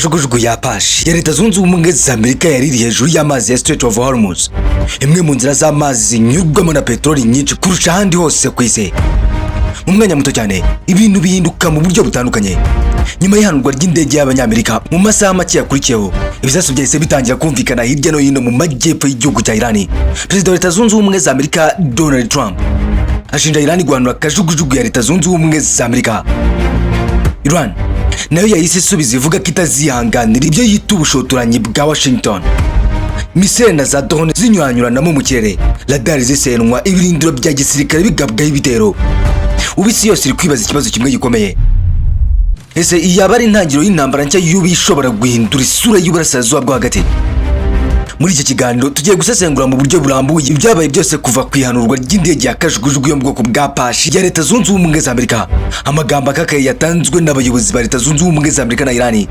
Kajugujugu ya Apache ya Leta Zunze Ubumwe za Amerika yari iri hejuru y'amazi ya Strait of Hormuz, imwe mu nzira z'amazi zinyurwamo na peteroli nyinshi kurusha ahandi hose ku isi. Mu mwanya muto cyane, ibintu bihinduka mu buryo butandukanye. Nyuma y'ihanurwa ry'indege y'Abanyamerika, mu masaha make yakurikiyeho, ibisasu byahise bitangira kumvikana hirya no hino mu majyepfo y'igihugu cya Irani. Perezida wa Leta Zunze Ubumwe za Amerika, Donald Trump, ashinja Irani guhanura kajugujugu ya Leta Zunze Ubumwe za Amerika. Iran nayo yahise isubiza ivuga ko itazihanganira ibyo yita ubushotoranyi bwa Washington. Misile na za drone zinyuranyuranamo mu kirere, radari zisenwa, ibirindiro bya gisirikare bigabwaho ibitero. Ubu isi yose iri kwibaza ikibazo kimwe gikomeye: ese yaba ari intangiriro y'intambara nshya y'ubu ishobora guhindura isura y'Uburasirazuba bwo Hagati? Muri iki kiganiro tugiye gusesengura mu buryo burambuye ibyabaye byose, kuva ku ihanurwa ry'indege ya kajugujugu yo mu bwoko bwa Apache ya Leta Zunze Ubumwe za Amerika, amagambo akakaye yatanzwe n'abayobozi ba Leta Zunze Ubumwe za Amerika na Irani,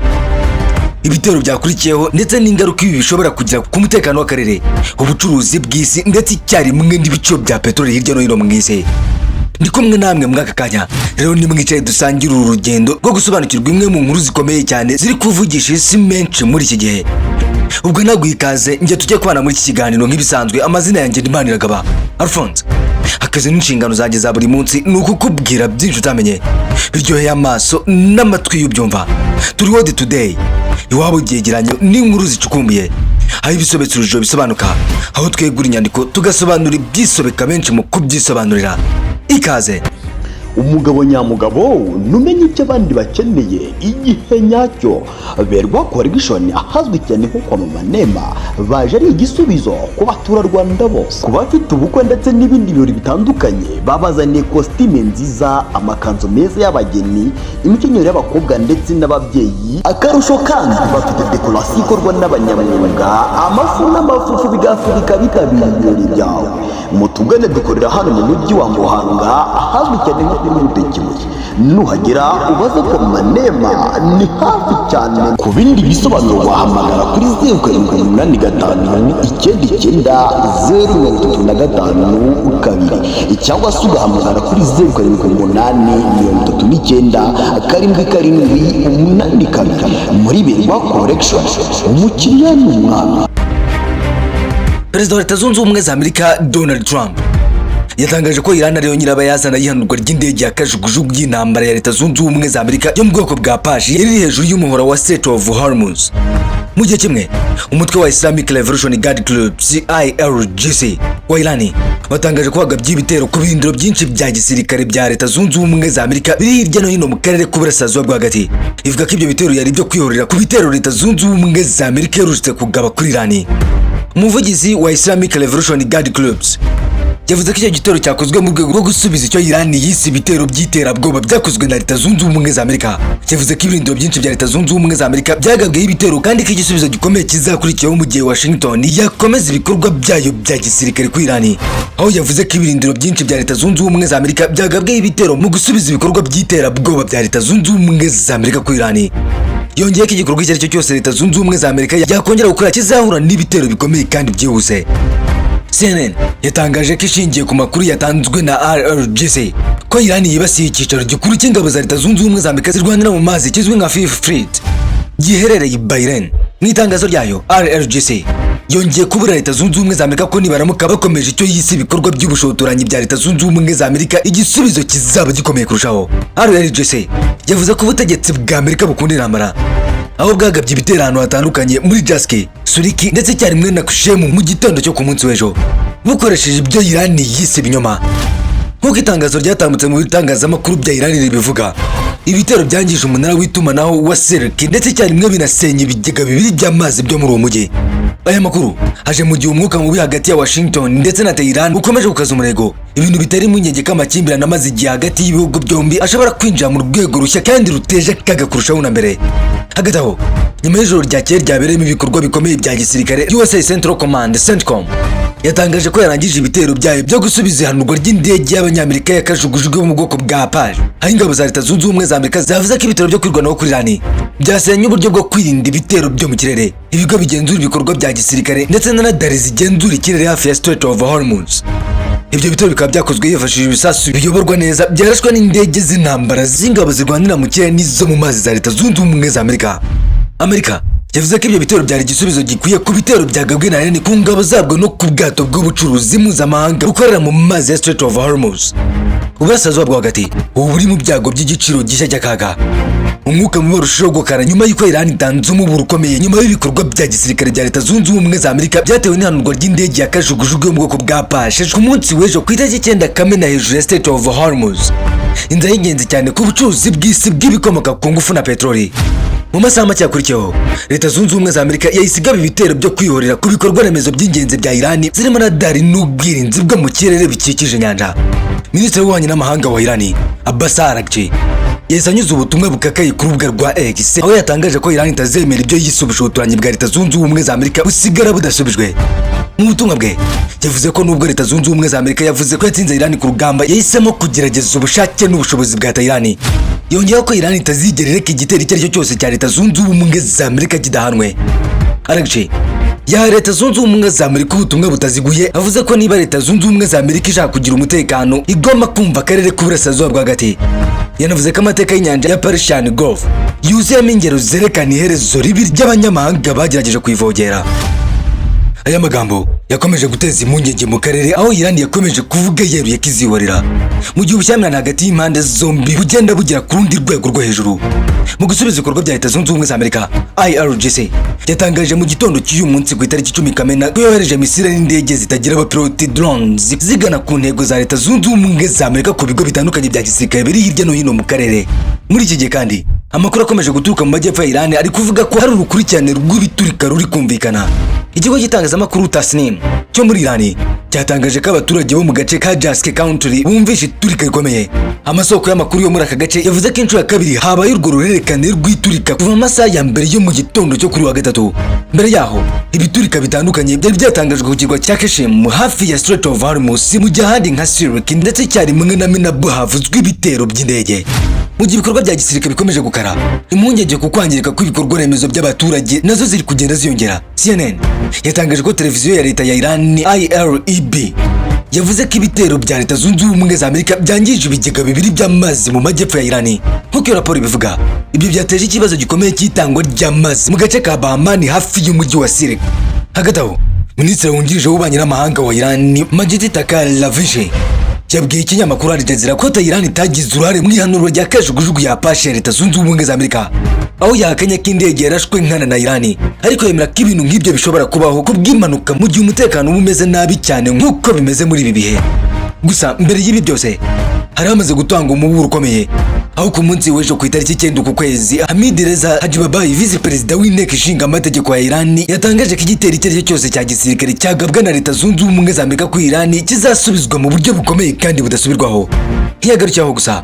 ibitero byakurikiyeho, ndetse n'ingaruka ibi bishobora kugira ku mutekano w'akarere, ubucuruzi bw'isi, ndetse icyarimwe n'ibiciro bya peteroli hirya no hino mu isi. Ndi kumwe namwe muri aka kanya. Rero nimwicaye dusangire uru rugendo rwo gusobanukirwa imwe mu nkuru zikomeye cyane ziri kuvugisha isi menshi muri iki gihe. Ubwo naguha ikaze njye tujye kubana muri iki kiganiro. Nk'ibisanzwe, amazina yanjye ni Maniragaba Alphonse. Akazi n'inshingano zanjye za buri munsi ni ukukubwira byinshi utamenye, biryoheye amaso n'amatwi y'ubyumva. Turi World Today, iwabo byegeranyo n'inkuru zicukumbuye, aho ibisobetse urujijo bisobanuka, aho twegura inyandiko tugasobanura ibyisobeka benshi mu kubyisobanurira. Ikaze. Umugabo nyamugabo numenye icyo abandi bakeneye igihe nyacyo. Berwa Collection, ahazwi cyane nko kwa Mama Nema, baje ari igisubizo ku baturarwanda bose, ku bafite ubukwe ndetse n'ibindi birori bitandukanye. Babazaniye kositime nziza, amakanzu meza y'abageni, imikenyero y'abakobwa ndetse n'ababyeyi. Akarusho kandi, bafite dekorasiyo ikorwa n'abanyamwuga, amafu n'amafufu bigafurika bitabira ibirori byawe. Mutugane, dukorera hano mu mujyi wa Muhanga, ahazwi cyane nko kuri Rutekibuye. Nuhagera ubaze ko Manema, ni hafi cyane. Ku bindi bisobanuro wahamagara kuri 0785 990 352, cyangwa se ugahamagara kuri 0780 39 77 82. Muri Berwa Collection, umukiriya ni umwami. Perezida wa Leta Zunze Ubumwe za Amerika, Donald Trump, yatangaje ko Iran ariyo nyirabayazana y'ihanurwa ry'indege ya kajugujugu y'intambara ya Leta Zunze Ubumwe za Amerika yo mu bwoko bwa Apache yari iri hejuru y'umuhora wa Strait of Hormuz. Mu gihe kimwe, umutwe wa Islamic Revolution Guard Corps, IRGC, wa Iran watangaje ko wagabye ibitero ku birindiro byinshi bya gisirikare bya Leta Zunze Ubumwe za Amerika biri hirya no hino mu karere k'Uburasirazuba bwo Hagati, ivuga ko ibyo bitero yari ibyo kwihorera ku bitero Leta Zunze Ubumwe za Amerika iherutse kugaba kuri Iran. Umuvugizi wa Islamic Revolution Guard Corps yavuze ko icyo gitero cyakozwe mu rwego rwo gusubiza icyo Iran yise ibitero by'iterabwoba byakozwe na Leta Zunze Ubumwe za Amerika. Yavuze ko ibirindiro byinshi bya Leta Zunze Ubumwe za Amerika byagabweho ibitero, kandi ko igisubizo gikomeye kizakurikiyeho mu gihe Washington yakomeza ibikorwa byayo bya gisirikare kuri Iran, aho yavuze ko ibirindiro byinshi bya Leta Zunze Ubumwe za Amerika byagabweho ibitero mu gusubiza ibikorwa by'iterabwoba bya Leta Zunze Ubumwe za Amerika kuri Iran. Yongeye ko igikorwa icyo ari cyo cyose Leta Zunze Ubumwe za Amerika yakongera gukora kizahura n'ibitero bikomeye kandi byihuse. CNN yatangaje ko ishingiye ku makuru yatanzwe na IRGC ko Iran yibasiye icyicaro gikuru cy'ingabo za Leta Zunze Ubumwe za Amerika zirwanira mu mazi kizwi nka Fifth Fleet giherereye i Bahrain. Mu itangazo ryayo, IRGC yongeye kubura Leta Zunze Ubumwe za Amerika ko nibaramuka bakomeje icyo yise ibikorwa by'ubushotoranyi bya Leta Zunze Ubumwe za Amerika, igisubizo kizaba gikomeye kurushaho. IRGC yavuze ko ubutegetsi bwa Amerika bukunda intambara, aho bwagabye ibitero ahantu hatandukanye muri Jaski, Suriki ndetse icyarimwe na Kushemu mu gitondo cyo ku munsi w'ejo, bukoresheje ibyo Irani yise ibinyoma. Nk'uko itangazo ryatambutse mu bitangazamakuru bya Irani ribivuga, ibitero byangije umunara w'itumanaho wa Serki ndetse icyarimwe binasenya ibigega bibiri by'amazi byo muri uwo mujyi. Aya makuru aje mu gihe umwuka mubi hagati ya Washington ndetse na Tehran ukomeje gukaza umurego, ibintu bitari impungenge ko amakimbirane amaze igihe hagati y'ibihugu byombi ashobora kwinjira mu rwego rushya kandi ruteje akaga kurushaho na mbere. Hagati aho, nyuma y'ijoro ryakeye ryabereyemo ibikorwa bikomeye bya gisirikare, USA Central Command, CENTCOM, yatangaje ko yarangije ibitero byayo byo gusubiza ihanurwa ry'indege y'Abanyamerika ya kajugujugu yo mu bwoko bwa Apache, aho ingabo za Leta Zunze Ubumwe za Amerika zavuze ko ibitero byo kwirwanaho kuri Irani byasenye uburyo bwo kwirinda ibitero byo mu kirere, ibigo bigenzura ibikorwa bya gisirikare, ndetse na radari zigenzura ikirere hafi ya Strait of Hormuz. Ibyo bitero bikaba byakozwe hifashishijwe ibisasu biyoborwa neza byarashwe n'indege z'intambara z'ingabo zirwanira mu kirere n'izo mu mazi za Leta Zunze Ubumwe za Amerika. Amerika yavuze ko ibyo bitero byari igisubizo gikwiye ku bitero byagabwe na Iran ku ngabo zabwo no ku bwato bw'ubucuruzi mpuzamahanga bukorera mu mazi ya Strait of Hormuz. Uburasirazuba bwo Hagati ubu buri mu byago by'igiciro gishya cy'akaga. Umwuka mubi warushijeho gukara nyuma y'uko Iran itanze umuburo ukomeye nyuma y'ibikorwa bya gisirikare bya Leta Zunze Ubumwe za Amerika byatewe n'ihanurwa ry'indege ya kajugujugu yo mu bwoko bwa Apache ku munsi w'ejo ku itariki 9 Kamena hejuru ya Strait of Hormuz, inzira y'ingenzi cyane ku bucuruzi bw'isi bw'ibikomoka ku ngufu na peteroli. Mu masaha make yakurikiyeho, Leta Zunze Ubumwe za Amerika yahise igaba ibitero byo kwihorera ku bikorwa remezo by'ingenzi bya Irani, zirimo radari n'ubwirinzi bwo mu kirere bikikije inyanja. Minisitiri w'Ububanyi n'Amahanga wa Irani, Abbas Araghchi, yahise anyuza ubutumwa bukakaye ku rubuga rwa X, aho yatangaje ko Irani itazemera ibyo yise ubushotoranyi bwa Leta Zunze Ubumwe za Amerika busigara budasubijwe. Mu butumwa bwe yavuze ko nubwo Leta Zunze Ubumwe za Amerika yavuze ko yatsinze Irani ku rugamba, yahisemo kugerageza ubushake n'ubushobozi bwa Irani. Yongeyeho ko Irani itazigera ireka igitero icyo ari cyo cyose cya Leta Zunze Ubumwe za Amerika kidahanwe. Araghchi yaha Leta Zunze Ubumwe za Amerika ubutumwa butaziguye, avuze ko niba Leta Zunze Ubumwe za Amerika ishaka kugira umutekano, igomba kumva akarere k'Uburasirazuba bwo Hagati. Yanavuze ko amateka y'inyanja ya Persian Gulf yuzuyemo ingero zerekana iherezo ribi ry'abanyamahanga bagerageje kuyivogera. Aya magambo yakomeje guteza impungenge mu karere, aho Iran yakomeje kuvuga yeruye ko izihorera, mu gihe ubushyamirane hagati y'impande zombi bugenda bugera ku rundi rwego rwo hejuru. Mu gusubiza ibikorwa bya Leta Zunze Ubumwe za Amerika, IRGC yatangaje mu gitondo cy'uyu munsi ku itariki 10 Kamena ko yohereje misile n'indege zitagira abapiloti, drones, zigana ku ntego za Leta Zunze Ubumwe za Amerika ku bigo bitandukanye bya gisirikare biri hirya no hino mu karere. Muri iki gihe kandi, amakuru akomeje guturuka mu majyepfo ya Iran ari kuvuga ko hari urukurikirane rw'ibiturika ruri kumvikana. Ikigo cy'itangazamakuru Tasnim cyo muri Iran cyatangaje ko abaturage bo mu gace ka Jask County bumvishe iturika rikomeye. Amasoko y'amakuru yo muri aka gace yavuze ko inshuro ya kabiri habaye urwo ruhererekane rw'iturika kuva mu masaha ya mbere yo mu gitondo cyo kuri wa gatatu. Mbere yaho, ibiturika bitandukanye byari byatangajwe ku kirwa cya Qeshm hafi ya Strait of Hormuz, mu gihe ahandi nka Sirik ndetse icyarimwe na Minab havuzwe ibitero by'indege. Mu gihe ibikorwa bya gisirikare bikomeje gukara, impungenge ku kwangirika kw'ibikorwa remezo by'abaturage nazo ziri kugenda ziyongera. CNN yatangaje ko televiziyo ya leta ya Iran, IRIB, yavuze ko ibitero bya Leta Zunze Ubumwe za Amerika byangije ibigega bibiri by'amazi mu majyepfo ya Iran. Nk'uko iyo raporo ibivuga, ibyo byateje ikibazo gikomeye cy'itangwa ry'amazi mu gace ka Bahmani hafi y'umujyi wa Sirik. Hagati aho, minisitiri wungirije w'ububanyi n'amahanga wa Iran, Majid Takht Ravanchi, yabwiye ikinyamakuru Al Jazeera ko Iran itagize uruhare mu ihanurwa rya kajugujugu ya Apache ya Leta Zunze Ubumwe za Amerika, aho yahakanye ko indege yarashwe nkana na Iran, ariko yemera ko ibintu nk'ibyo bishobora kubaho ku bw'impanuka mu gihe umutekano uba umeze nabi cyane nk'uko bimeze muri ibi bihe. Gusa mbere y'ibi byose hari hamaze gutanga umuburo ukomeye, aho ku munsi w'ejo ku itariki 9 uku kwezi, Hamid Reza Hajibabayi, visi perezida w'inteko ishinga amategeko ya Iran, yatangaje ko igitero icyo ari cyo cyose cya gisirikare cyagabwa na Leta Zunze Ubumwe za Amerika ku Iran kizasubizwa mu buryo bukomeye kandi budasubirwaho. Ntiyagarukiye aho gusa.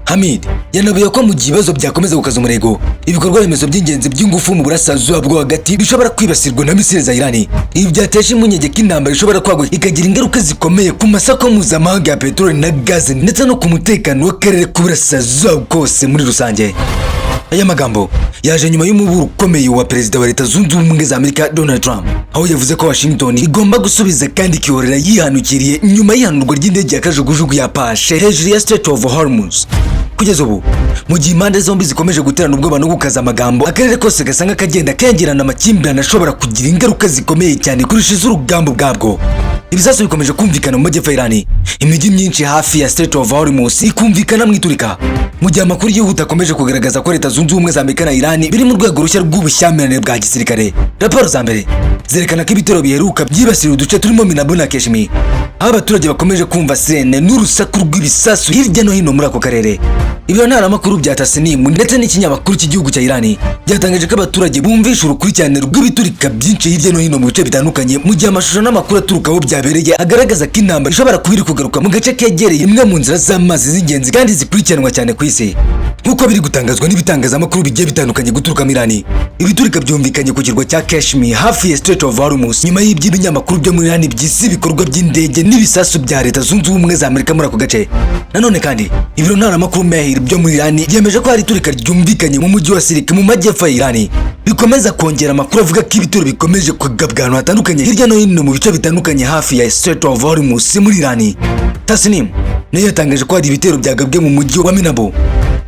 Hamid yanavuye ko mu gihe ibibazo byakomeza gukaza umurego, ibikorwa remezo by'ingenzi by'ingufu mu Burasirazuba bwo Hagati bishobora kwibasirwa na misile za Iran. Ibi byateje impungenge ko intambara ishobora kwaguka ikagira ingaruka zikomeye ku masoko mpuzamahanga ya peteroli na gaze, ndetse no ku mutekano w'akarere k'Uburasirazuba bwose muri rusange. Aya magambo yaje nyuma y'umuburo ukomeye wa perezida wa Leta Zunze Ubumwe za Amerika, Donald Trump, aho yavuze ko Washington igomba gusubiza kandi ikihorera yihanukiriye nyuma y'ihanurwa ry'indege ya kajugujugu ya Apache hejuru ya Strait of Hormuz. Kugeza ubu, mu gihe impande zombi zikomeje guterana ubwoba no gukaza amagambo, akarere kose gasa nk'akagenda kegerana amakimbirane ashobora kugira ingaruka zikomeye cyane kurusha iz'urugamba ubwabwo. Ibisasu bikomeje kumvikana mu majyepfo ya Iran, imijyi myinshi hafi ya Strait of Hormuz ikumvikana mu iturika, mu gihe amakuru yihuta akomeje kugaragaza ko Leta Zunze Ubumwe za Amerika na Iran biri mu rwego rushya rw'ubushyamirane bwa gisirikare. Raporo za mbere zerekana ko ibitero biheruka byibasira uduce turimo Minab na Qeshm, aho abaturage bakomeje kumva sirene n'urusaku rw'ibisasu hirya no hino muri ako karere. Ibiro ntaramakuru bya Tasnim ndetse n'ikinyamakuru cy'igihugu cya Iran byatangaje ko abaturage bumvisha urukurikirane rw'ibiturika byinshi hirya no hino mu bice bitandukanye, mu gihe amashusho n'amakuru aturuka aho byabereye agaragaza ko intambara ishobora kuba iri kugaruka mu gace kegereye imwe mu nzira z'amazi z'ingenzi kandi zikurikiranwa cyane ku isi. Nk'uko biri gutangazwa n'ibitangazamakuru bigiye bitandukanye guturuka muri Iran, ibiturika byumvikanye ku kirwa cya Qeshm hafi ya Strait of Hormuz, nyuma y'iby'ibinyamakuru byo muri Iran byise ibikorwa by'indege n'ibisasu bya Leta Zunze Ubumwe za Amerika muri ako gace. Nanone kandi, ibiro ntaramakuru Mehr byo muri Iran byemeje ko hari iturika ryumvikanye mu mujyi wa Sirik mu majyepfo ya Iran, bikomeza kongera amakuru avuga ko ibitero bikomeje kugabwa ahantu hatandukanye hirya no hino mu bice bitandukanye hafi ya Strait of Hormuz muri Iran. Tasnim nayo yatangaje ko hari ibitero byagabwe mu mujyi wa Minab.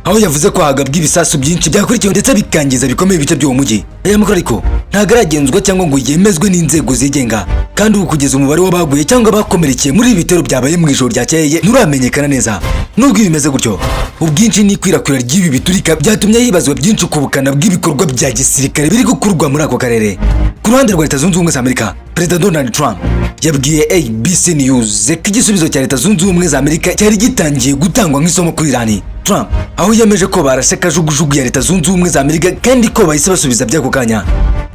Aho yavuze ko hagabwa ibisasu byinshi byakurikiwe ndetse bikangiza bikomeye ibice by'uwo mujyi. Aya makuru ariko ntabwo aragenzurwa cyangwa ngo yemezwe n'inzego zigenga, kandi ubu kugeza umubare w'abaguye cyangwa bakomerekeye muri ibi bitero byabaye mu ijoro ryakeye nturamenyekana neza. Nubwo ibi bimeze gutyo, ubwinshi n'ikwirakwira ry'ibi biturika byatumye hibazwa byinshi ku bukana bw'ibikorwa bya gisirikare biri gukorwa muri ako karere. Ku ruhande rwa Leta Zunze Ubumwe za Amerika, Perezida Donald Trump yabwiye ABC News ko igisubizo cya Leta Zunze Ubumwe za Amerika cyari gitangiye gutangwa nk'isomo kuri Irani. Trump aho yemeje ko barashe kajugujugu ya Leta Zunze Ubumwe za Amerika kandi ko bahise basubiza by'ako kanya,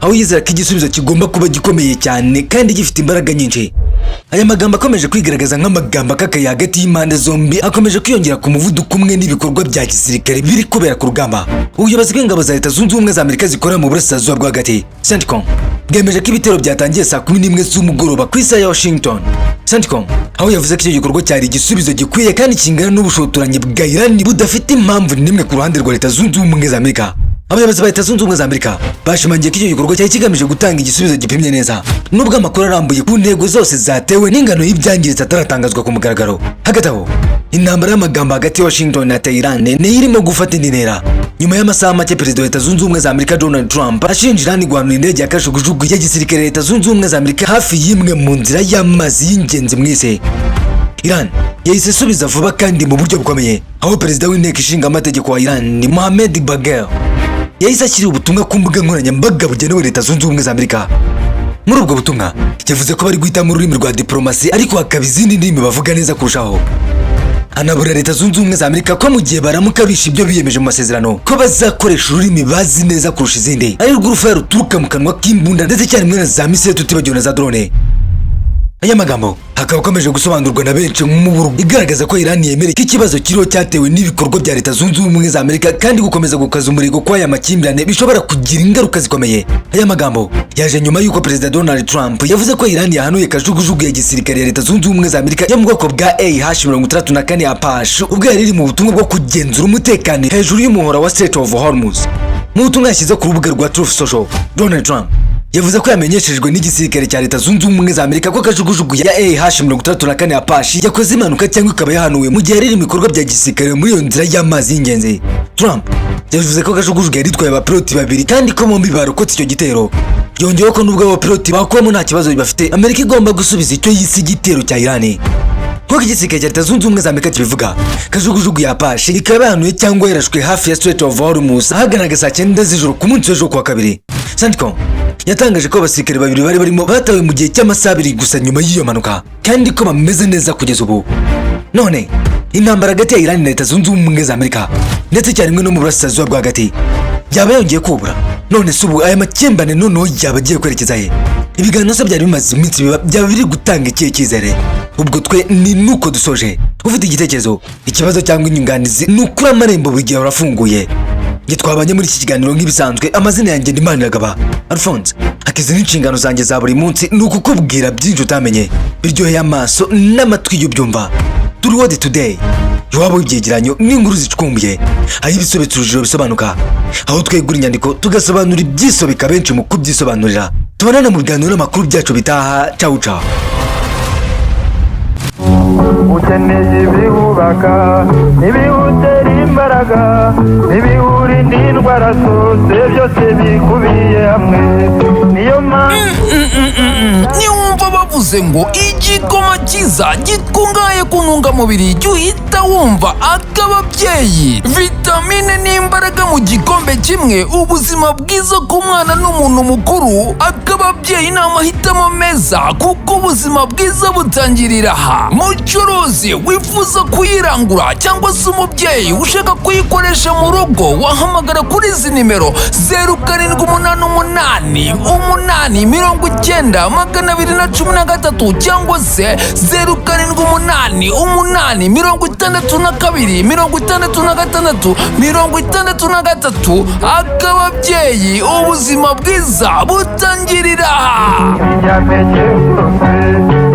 aho yizera ko igisubizo kigomba kuba gikomeye cyane kandi gifite imbaraga nyinshi. Aya magambo akomeje kwigaragaza nk'amagambo akakaye hagati y'impande zombi, akomeje kwiyongera ku muvuduko umwe n'ibikorwa bya gisirikare biri kubera ku rugamba. Ubuyobozi bw'ingabo za Leta Zunze Ubumwe za Amerika zikorera mu Burasirazuba bwo Hagati, CENTCOM, bwemeje ko ibitero byatangiye saa 11 z'umugoroba ku isaha ya Washington. CENTCOM aho yavuze ko icyo gikorwa cyari igisubizo gikwiye kandi kingana n'ubushotoranyi bwa Irani budafite impamvu n'imwe ku ruhande rwa Leta Zunze Ubumwe za Amerika. Abayobozi ba Leta Zunze Ubumwe za Amerika bashimangiye ko icyo gikorwa cyari kigamije gutanga igisubizo gipimye neza, nubwo amakuru arambuye ku ntego zose zatewe n'ingano y'ibyangiritse ataratangazwa ku mugaragaro. Hagati aho, intambara y'amagambo hagati ya Washington na Tehran niyo irimo gufata indi ntera, nyuma y'amasaha make Perezida wa Leta Zunze Ubumwe za Amerika Donald Trump ashinja Iran guhanura indege ya kajugujugu ya gisirikare Leta Zunze Ubumwe za Amerika hafi y'imwe mu nzira y'amazi y'ingenzi mu isi. Iran yahise isubiza vuba kandi mu buryo bukomeye, aho Perezida w'Inteko Ishinga Amategeko wa Iran, Mohamed Bagher, yahise ashyira ubutumwa ku mbuga nkoranyambaga bugenewe Leta Zunze Ubumwe za Amerika. Muri ubwo butumwa yavuze ko bari guhitamo ururimi rwa diplomasi, ariko hakaba izindi ndimi bavuga neza kurushaho. Anabura Leta Zunze Ubumwe za Amerika ko mu gihe baramuka bishe ibyo biyemeje mu masezerano, ko bazakoresha ururimi bazi neza kurusha izindi, ari rwo urufaya ruturuka mu kanwa k'imbunda, ndetse icyarimwe na za missile, tutibagiwe na za drone. Aya magambo akaba akomeje gusobanurwa na benshi nk'umuburo igaragaza ko Iran yemere ko ikibazo kiriho cyatewe n'ibikorwa bya Leta Zunze Ubumwe za Amerika, kandi gukomeza gukaza umurego kw'aya makimbirane bishobora kugira ingaruka zikomeye. Aya magambo yaje nyuma y'uko Perezida Donald Trump yavuze ko Iran yahanuye kajugujugu ya gisirikare ya Leta Zunze Ubumwe za Amerika yo mu bwoko bwa AH-64 Apache, ubwo yari iri mu butumwa bwo kugenzura umutekano hejuru y'umuhora wa Strait of Hormuz. Mu butumwa yashyize ku rubuga rwa Truth Social, Donald Trump yavuze ko yamenyeshejwe n'igisirikare cya Leta Zunze Ubumwe za Amerika ko kajugujugu ya AH-64 Apache yakoze impanuka cyangwa ikaba yahanuwe mu gihe yari iri mu bikorwa bya gisirikare muri iyo nzira y'amazi y'ingenzi. Trump yavuze ko kajugujugu yari itwaye abapiloti babiri kandi ko bombi barokotse icyo gitero. Yongeyeho ko nubwo abapiloti bakuwemo nta kibazo bafite, Amerika igomba gusubiza icyo yise igitero cya Irani. Nk'uko igisirikare cya Leta Zunze Ubumwe za Amerika kibivuga, kajugujugu ya Apache ikaba yahanuye cyangwa yarashwe hafi ya Strait of Hormuz ahaganaga saa 9 z'ijoro ku munsi w'ejo kuwa kabiri. CENTCOM yatangaje ko abasirikare babiri bari barimo batawe mu gihe cy'amasaha 2 gusa nyuma y'iyo mpanuka, kandi ko bameze neza kugeza ubu. None intambara hagati ya Iran na Leta Zunze Ubumwe za Amerika, ndetse icyarimwe no mu Burasirazuba bwo Hagati, yaba yongeye kubura? None se ubu aya makimbane noneho yaba agiye kwerekeza he? Ibiganiro se byari bimaze iminsi biba byaba biri gutanga ikihe cyizere? Ubwo twe ni nuko dusoje. Ufite igitekerezo, ikibazo cyangwa inyunganizi, ni ukuri amarembo buri gihe urafunguye. Njye twabanye muri iki kiganiro nk'ibisanzwe, amazina yanjye ni Maniragaba Alphonse Hakizi, n'inshingano zanjye za buri munsi ni ukukubwira byinshi utamenye, biryoheye amaso n'amatwi y'ubyumva. Turi World Today, iwabo w'ibyegeranyo n'inkuru zicukumbuye, aho ibisobetse urujijo bisobanuka, aho twegura inyandiko tugasobanura ibyisobeka benshi mu kubyisobanurira. Tubonane mu biganiro n'amakuru byacu bitaha. Cawu cawu. Ukeneye ibiwubaka n'ibiwutera imbaraga n'ibiwurinda indwara zose, byose bikubiye hamwe, niyo mpamvu. Niwumva bavuze ngo igikoma cyiza gikungahaye ku ntungamubiri, jya uhita wumva Akababyeyi. Vitamine n'imbaraga mu gikombe kimwe, ubuzima bwiza ku mwana n'umuntu mukuru. Akababyeyi ni amahitamo meza kuko ubuzima bwiza butangirira aha. Mucuruzi wifuza kuyirangura cyangwa se umubyeyi ushaka kuyikoresha mu rugo, wahamagara kuri izi nimero: 0788 8 9 213 cyangwa se 0788 62 66 63. Akababyeyi, ubuzima bwiza butangirira aha. Ibinyampeke byose,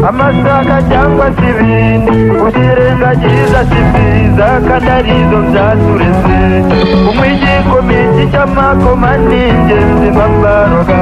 amasaka cyangwa se ibindi, utirengagiza si byiza kandi arizo byatureze. Kunywa igikoma iki cy'amakoma ni ingenzi mbaroga.